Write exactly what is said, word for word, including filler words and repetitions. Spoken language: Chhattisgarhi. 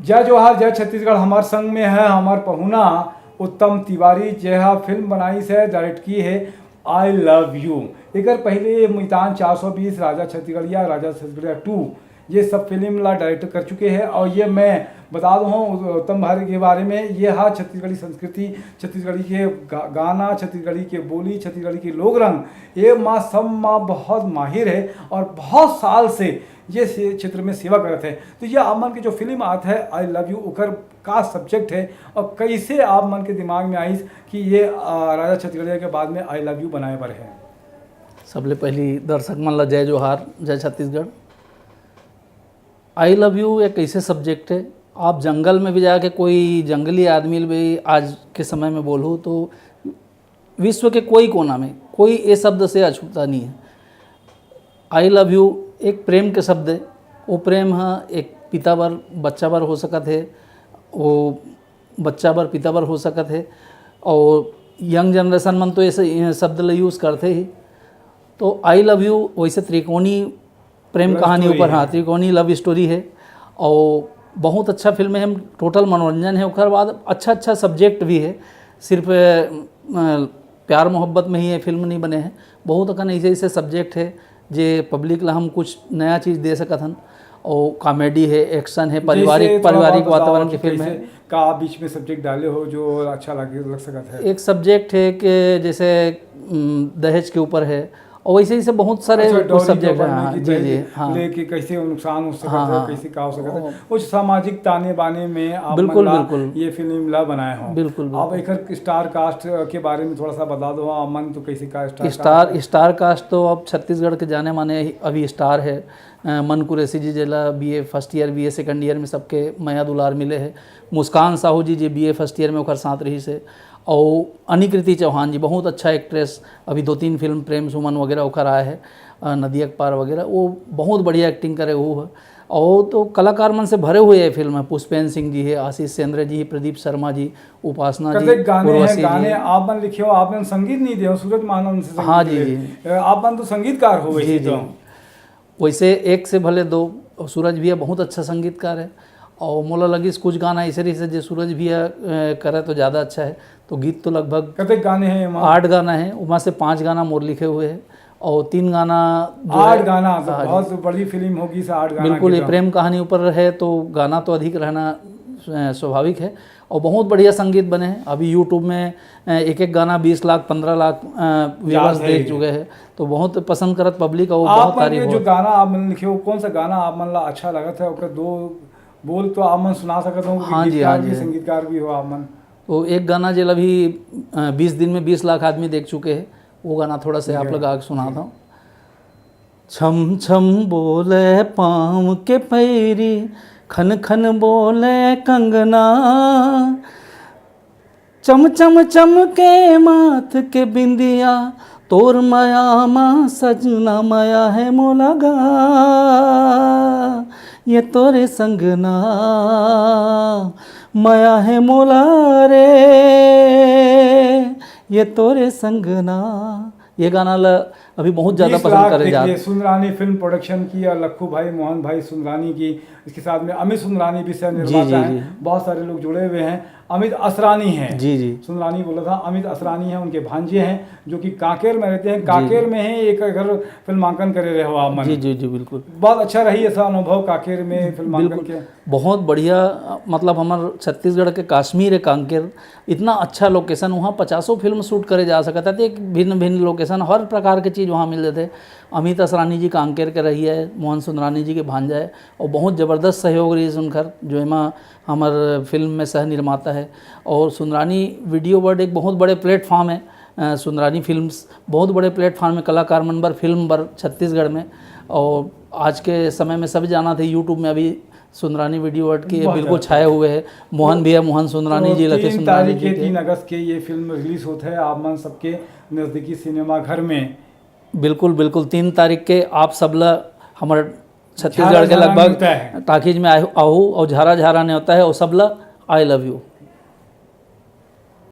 जय जोहार, जय छत्तीसगढ़। हमर संग में है हमर पहुना उत्तम तिवारी, जे हा फिल्म बनाइस है, डायरेक्ट की है आई लव यू। एकर पहले मैदान चार सौ बीस, राजा छत्तीसगढ़िया, राजा छत्तीसगढ़िया टू, ये सब फिल्म ला डायरेक्ट कर चुके हैं। और ये मैं बता दूँ उत्तम भाई के बारे में, ये हा छत्तीसगढ़ी संस्कृति, छत्तीसगढ़ी के गा-, गाना, छत्तीसगढ़ी के बोली, छत्तीसगढ़ी के लोक रंग, ये मा सब मा बहुत माहिर है और बहुत साल से ये से-, क्षेत्र में सेवा करत है। तो ये आप मन के जो फिल्म आत है आई लव यू, ओकर का सब्जेक्ट है और कैसे आप मन के दिमाग में आइस कि ये, आ, राजा छत्तीसगढ़िया के बाद में आई लव यू बनाए बर है? सबले पहली दर्शक मन ला जय जोहार, जय छत्तीसगढ़। आई लव यू एक ऐसे सब्जेक्ट है, आप जंगल में भी जाके कोई जंगली आदमी भी आज के समय में बोलू तो विश्व के कोई कोना में कोई ये शब्द से अछूता नहीं है। आई लव यू एक प्रेम के शब्द है। वो प्रेम ह एक पिता बर, बच्चा बर हो सकत है, वो बच्चा बर, पिता बर हो सकत है। और यंग जनरेशन मन तो ऐसे, ये शब्द ल यूज़ करते ही। तो आई लव यू वैसे त्रिकोणी प्रेम लव कहानी स्टोरी ऊपर, है। हाँ, त्रिकोणी लव स्टोरी है। और बहुत अच्छा फिल्म है, हम टोटल मनोरंजन है। ओकर बाद अच्छा अच्छा सब्जेक्ट भी है, सिर्फ अ, प्यार मोहब्बत में ही ये फिल्म नहीं बने हैं। बहुत अकन ऐसे ऐसे सब्जेक्ट है जे पब्लिक ला हम कुछ नया चीज़ दे सकत हन। और कॉमेडी है, एक्शन है, जैसे पारिवारिक, थोड़ा पारिवारिक बहुत बताओ वातावरण कि की फिल्म है। कैसे का बीच में सब्जेक्ट डाले हो जो अच्छा लगे, लग सकत है? एक सब्जेक्ट है कि जैसे, उम, दहेज के ऊपर है, और वैसे ही से बहुत सारे अच्छा, कुछ डॉरी के सब्जेक्ट ऊपर हैं। में हाँ, कि जी, दहेज जी, हाँ। लेके कैसे नुकसान हो सकत हाँ, है, हाँ। कैसे का हो सकत है, ओ। कुछ सामाजिक ताने बाने में आप बिल्कुल, मन ला बिल्कुल। ये फिल्म ला बनाए हो। बिल्कुल, बिल्कुल। अब एकर स्टार कास्ट के बारे में थोड़ा सा बता दो, आप मन तो कैसे का स्टार स्टार, कास्ट है? स्टार कास्ट तो अब छत्तीसगढ़ के जाने माने अभी स्टार है। अ, मन कुरैशी जी, जेला BA first year, BA second year में सबके मया दुलार मिले है। मुस्कान साहू जी, जे बीए फर्स्ट ईयर में ओकर साथ रहिस है। और अनिकृति चौहान जी, बहुत अच्छा एक्ट्रेस, अभी दो तीन फिल्म प्रेम सुमन वगैरह ओकर आए है, अ, नदिया के पार वगैरह, वो बहुत बढ़िया एक्टिंग करे वो है। और तो कलाकार मन से भरे हुए ये फिल्म है। पुष्पेन सिंह जी है, आशीष सेंद्र जी, प्रदीप शर्मा जी, उपासना जी, कतेक गाने हैं, उर्वशी जी। गाने आप मन लिखे हो, आप मन संगीत नहीं दे हो, सूरज मानन से संगीत हाँ जी, दे। जी। अ, आप मन तो संगीतकार हो वैसे जी, जी। तो। वैसे एक से भले दो, सूरज भैया बहुत अच्छा संगीतकार है। और मोला लगिस कुछ गाना ऐसे रहिस है जे सूरज भैया, अ, करे तो ज़्यादा अच्छा है। तो गीत तो लगभग कतेक गाने हैं एमा? आठ गाना है, उमा से पाँच गाना मोर लिखे हुए हैं। और तीन गाना जो आठ है, गाना तो हाँ जी। बहुत बड़ी फिल्म होगी इस आठ गाना बिल्कुल, की ये तो। प्रेम कहानी ऊपर है तो गाना तो अधिक रहना, अ, स्वाभाविक है। और बहुत बढ़िया संगीत बने हैं। अभी YouTube में, अ, एक एक गाना बीस लाख, पन्द्रह लाख, अ, viewers जात है देख ये। चुके हैं। तो बहुत पसंद करत पब्लिक और आप बहुत मन तारीफ ये जो होत। गाना आप मन लिखे हो, कौन सा गाना आप मन ला अच्छा लगत है? ओकर दो बोल तो आप मन सुना सकत हो, क्योंकि हाँ जी, गीतकार हाँ भी, जी। संगीतकार भी हो आप मन। तो एक गाना जेला भी, अ, बीस दिन में बीस लाख आदमी देख चुके हैं, वो गाना थोड़ा से आप जी। लगा के सुना जी। दो। छम छम बोले पाँव के पैरी, खन खन बोले कंगना, चम चम चमके माथ के बिंदिया, तोर मया मा सजना मया है मोला गा, ये तोरे संगना मया है मोला रे, ये तोरे संगना। ये गाना ला अभी बहुत ज़्यादा बीस पसंद लाख करे जात। देखिए, सुंदरानी फिल्म प्रोडक्शन की और लखू भाई, मोहन भाई सुंदरानी की, इसके साथ में अमित सुंदरानी भी सह जी, निर्माता जी, हैं। जी। बहुत सारे लोग जुड़े हुए हैं। अमित असरानी हैं। जी, जी। सुंदरानी बोला था, अमित असरानी हैं, उनके भांजे हैं, जो कि कांकेर में रहते हैं। जी। कांकेर में ही एक अगर फिल्मांकन करे रहे हो आप मन। जी, जी, जी, बिल्कुल। बहुत अच्छा रही ऐसा अनुभव कांकेर में फिल्मांकन बिल्कुल। के। बहुत बढ़िया, मतलब हमर छत्तीसगढ़ के कश्मीर है कांकेर, इतना अच्छा लोकेशन, वहाँ पचासों फिल्म शूट करे जा सकता है। तो एक भिन्न भिन्न लोकेशन, हर प्रकार के चीज़ वहाँ मिल जाते। अमित असरानी जी कांकेर के रही है, मोहन सुंदरानी जी के भांजा है, और बहुत ज़बरदस्त सहयोग रही है उनकर, जो एमा हमर फिल्म में सह निर्माता है। और सुंदरानी वीडियो वर्ल्ड एक बहुत बड़े प्लेटफॉर्म है, अ, सुंदरानी फिल्म्स बहुत बड़े प्लेटफॉर्म है कलाकार मन बर, फिल्म बर छत्तीसगढ़ में। और आज के समय में सब जाना थे, YouTube में अभी सुंदरानी वीडियो वर्ल्ड के बहुत बिल्कुल ज़्यादा छाए हुए हैं। मोहन तो भैया, मोहन सुंदरानी तो जी, लखे तीन सुंदरानी तारीख जी के, के। तीन अगस्त के ये फिल्म रिलीज होता है आप मन सबके नज़दीकी सिनेमा घर में। बिल्कुल, बिल्कुल, तीन तारीख के आप सब ला हमर छत्तीसगढ़ झारा के झारा लगभग नेवता है। टाकीज में आए-, आहू और झारा झारा नेवता है और सब ला आई लव यू।